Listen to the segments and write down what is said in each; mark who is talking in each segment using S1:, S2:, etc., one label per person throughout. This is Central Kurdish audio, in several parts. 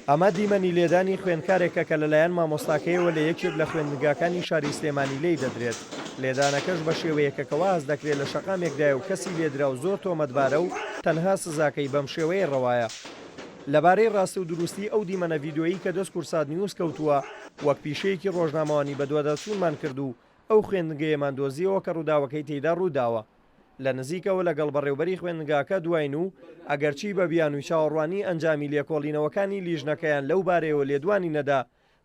S1: ئەمە دیمەنی لێدانی خوێندکارێکە کە لەلایەن مامۆستاکەیەوە لە یەکێک لە خوێندنگاکانی شاری سلێمانی لێی دەدرێت، لێدانەکەش بە شێوەیەکە کە وا هەست دەکرێت لە شەقامێکدایە و کەسی لێدراو زۆر تۆمەتبارە و تەنها سزاکەی بەم شێوەیە ڕەوایە. لەبارەی ڕاستی و دروستی ئەو دیمەنە ڤیدیۆیی کە دەست کوردسات نیوز کەوتووە، وەک پیشەیەکی ڕۆژنامەوانی بەدواداچوونمان کرد و ئەو خوێندنگەیەمان دۆزیەوە کە ڕووداوەکەی تێیدا ڕووداوە. لە نزیکەوە لەگەڵ بەڕێوبەری خوێندنگاکە دواین و ئەگەرچی بە بیانووی چاوەڕوانی ئەنجامی لێکۆڵینەوەکانی لیژنەکەیان لەو بارەیەوە لێدوانی نەدا،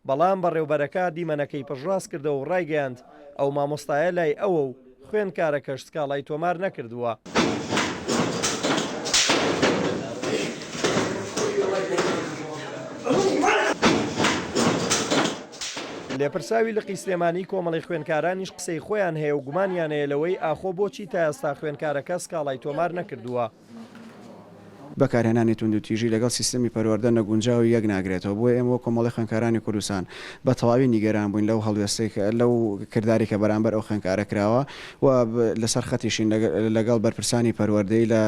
S1: بەڵام بەڕێوبەرەکە دیمەنەکەی پشتڕاست کردەوە و ڕایگەیاند، ئەو مامۆستایە لای ئەوە و خوێندکارەکەش سکاڵای تۆمار نەکردووە. لێپرسراوی لقی سلێمانی کۆمەڵی خوێندکارانیش قسەی خۆیان هەیە و گومانیان هەیە لەوەی ئاخۆ بۆچی تا ئێستا خوێندکارەکە سکاڵای تۆمار نەکردووە.
S2: بەکارهێنانی توندوتیژی لەگەڵ سیستەمی پەروەردە نەگونجاو یەک ناگرێتەوە، بۆیە ئێمە وەک کۆمەڵەی خوێندکارانی کوردستان بە تەواوی نیگەران بووین لەو هەڵوێستەی کە لەو کردارەی کە بەرامبەر ئەو خوێندکارە کراوە و لەسەر خەتیشین لەگەڵ بەرپرسانی پەروەردەیی لە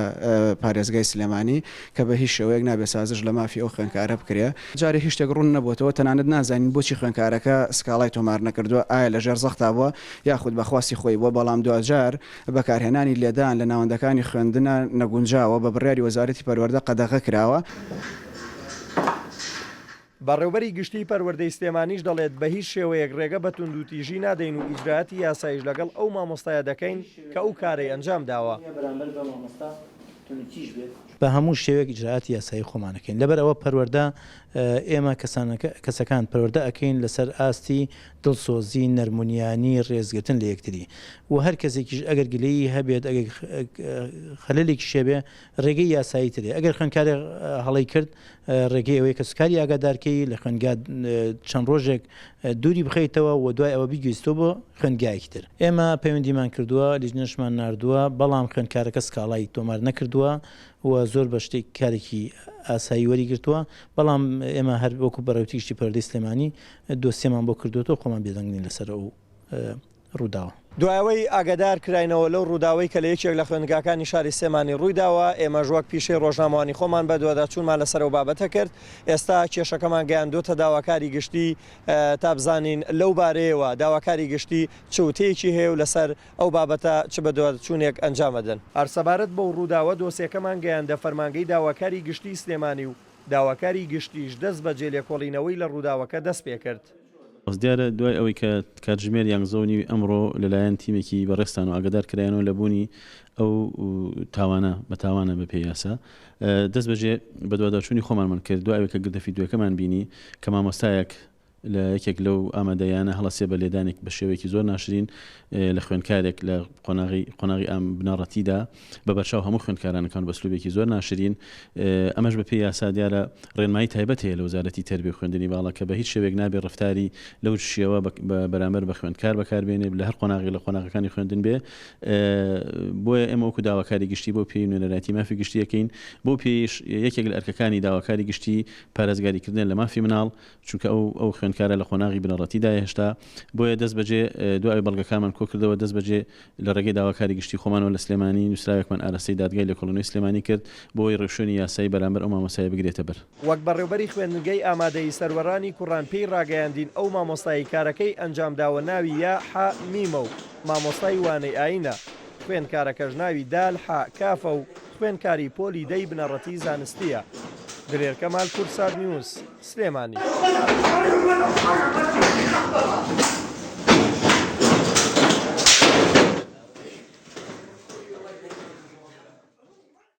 S2: پارێزگای سلێمانی کە بە هیچ شێوەیەک نابێ سازش لە مافی ئەو خوێندکارە بکرێ. جارێ هیچ شتێک ڕوون نەبووەتەوە، تەنانەت نازانین بۆچی خوێندکارەکە سکاڵای تۆمار نەکردووە، ئایا لە ژێر زەختا بووە یاخود بە خواستی خۆی بووە، بەڵام دواجار بەکارهێنانی لێدان لە ناوەندەکانی خوێندنە نەگونجاوە، بە بڕیاری وەزارەتی پەروەردە قەدەغە کراوە.
S1: بەڕێوبەری گشتیی پەروەردەی سلێمانیش دەڵێت، بەهیچ شێوەیەک رێگە بە توندوتیژی نادەین و ئیجرائاتی یاساییش لەگەڵ ئەو مامۆستایە دەکەین کە ئەو کارەی ئەنجامداوە.
S3: بە هەموو شێوەیەک ئیجرائاتی یاسایی خۆمان ئەکەین لەبەر ئەوە پەروەردە ئێمە کەسانەکە کەسەکان پەروەردە ئەکەین لەسەر ئاستی دڵسۆزی نەرمونیانی ڕێزگرتن لە یەکتری و هەر کەسێکیش ئەگەر گلەیی هەبێت ئەگەر خەلەلێکیش هەبێ ڕێگەی یاسایی تر هەیە ئەگەر خوێندکارێک هەڵەی کرد ڕێگەی ئەوەیە کەسوکاری ئاگادارکەی لە خوێندگا چەند ڕۆژێک دووری بخەیتەوە و دوای ئەوە بیگوێزیتەوە بۆ خوێندگایەکی تر. ئێمە پەیوەندیمان کردووە، لیژنەشمان ناردووە، بەڵام خوێندکارەکە سکاڵای تۆمار نەکردووە و زۆر بە شتێک کارێکی ئاسایی وەریگرتووە، بەڵام ئێمە هەر وەکو بەڕێوەبەری گشتی پەروەردەی سلێمانی دۆسیەمان بۆ کردووەتەوە، خۆمان بێدەنگ نین لەسەر ئەو ڕووداوە.
S1: دوای ئەوەی ئاگادار کراینەوە لەو ڕووداوەی کە لە یەکێک لە خوێندگاکانی شاری سلێمانی ڕوویداوە، ئێمەش وەک پیشەی ڕۆژنامەوانی خۆمان بەدواداچوونمان لەسەر ئەو بابەتە کرد، ئێستا کێشەکەمان گەیاندۆتە داواکاری گشتی تا بزانین لەو بارەیەوە داواکاری گشتی چ وتەیەکی هەیە و لەسەر ئەو بابەتە چ بەدواداچوونێک ئەنجام ئەدەن. هەر سەبارەت بەو ڕووداوە دۆسیەکەمان گەیاندە فەرمانگەی داواکاری گشتی سلێمانی و داواکاری گشتیش دەست بەجێ لێکۆڵینەوەی لە ڕووداوەکە دەست پێکرد.
S4: دیارە دوای ئەوەی کە کاتژمێر یانزە و نیوی ئەمڕۆ لەلایەن تیمێکی بەڕێزتانەوە ئاگادار کرایەنەوە لە بوونی ئەو تاوانە بە تاوانە بە پێی یاسا دەست بەجێ بەدواداچوونی خۆمانمان کرد دوای ئەوەی کە گرتە فیدیۆکەمان بینی کە مامۆستایەک لە یەکێک لەو ئامادەیانە هەڵەسێ بە لێدانێک بە شێوەیەکی زۆر ناشرین لە خوێندکارێک لە قۆناغی قۆناغی ئام بنەڕەتیدا بە بەرچاو هەموو خوێندکارانەکان بە سلوبێکی زۆر ناشرین ئەمەش بە پێی یاسا دیارە ڕێنمایی تایبەت هەیە لە وەزارەتی تەربیە و خوێندنی باڵا کە بە هیچ شێوەیەک نابێ ڕەفتاری لەو شێوە بە بەرامبەر بە خوێندکار بەکاربێنێ لە هەر قۆناغێک لە قۆناغەکانی خوێندن بێ بۆیە ئێمە وەکو داواکاری گشتی بۆ پێی نوێنەرایەتی مافی گشتی ئەکەین بۆ پێیش یەکێک لە ئەرکەکانی داواکاری گشتی پارێزگاریکردنە لە مافی مناڵ چونکە ئەو ئەو خوێندکارە لە قۆناغی بنەڕەتیدایە هێشتا، بۆیە دەست بەجێ دوای ئەوەی بەڵگەکانمان کۆکردەوە دەست بەجێ لە ڕێگەی داواکاری گشتی خۆمانەوە لە سلێمانی نووسراوێکمان ئاراستەی دادگای لێکۆڵینەوەی سلێمانی کرد بۆ ئەوەی ڕێوشوێنی یاسایی بەرامبەر ئەو مامۆستایە بگرێتە بەر.
S1: وەک بەڕێوبەری خوێندنگەی ئامادەیی سەروەرانی کوڕان پێی ڕاگەیاندین ئەو مامۆستایەی کارەکەی ئەنجامداوە ناوی یا ح میمە و مامۆستای وانەی ئایینە، خوێندکارەکەش ناوی دال ح کافە و خوێندکاری پۆلی دەی بنەڕەتی زانستییە. دلێر کەمال کوردسات نیوز، سلێمانی.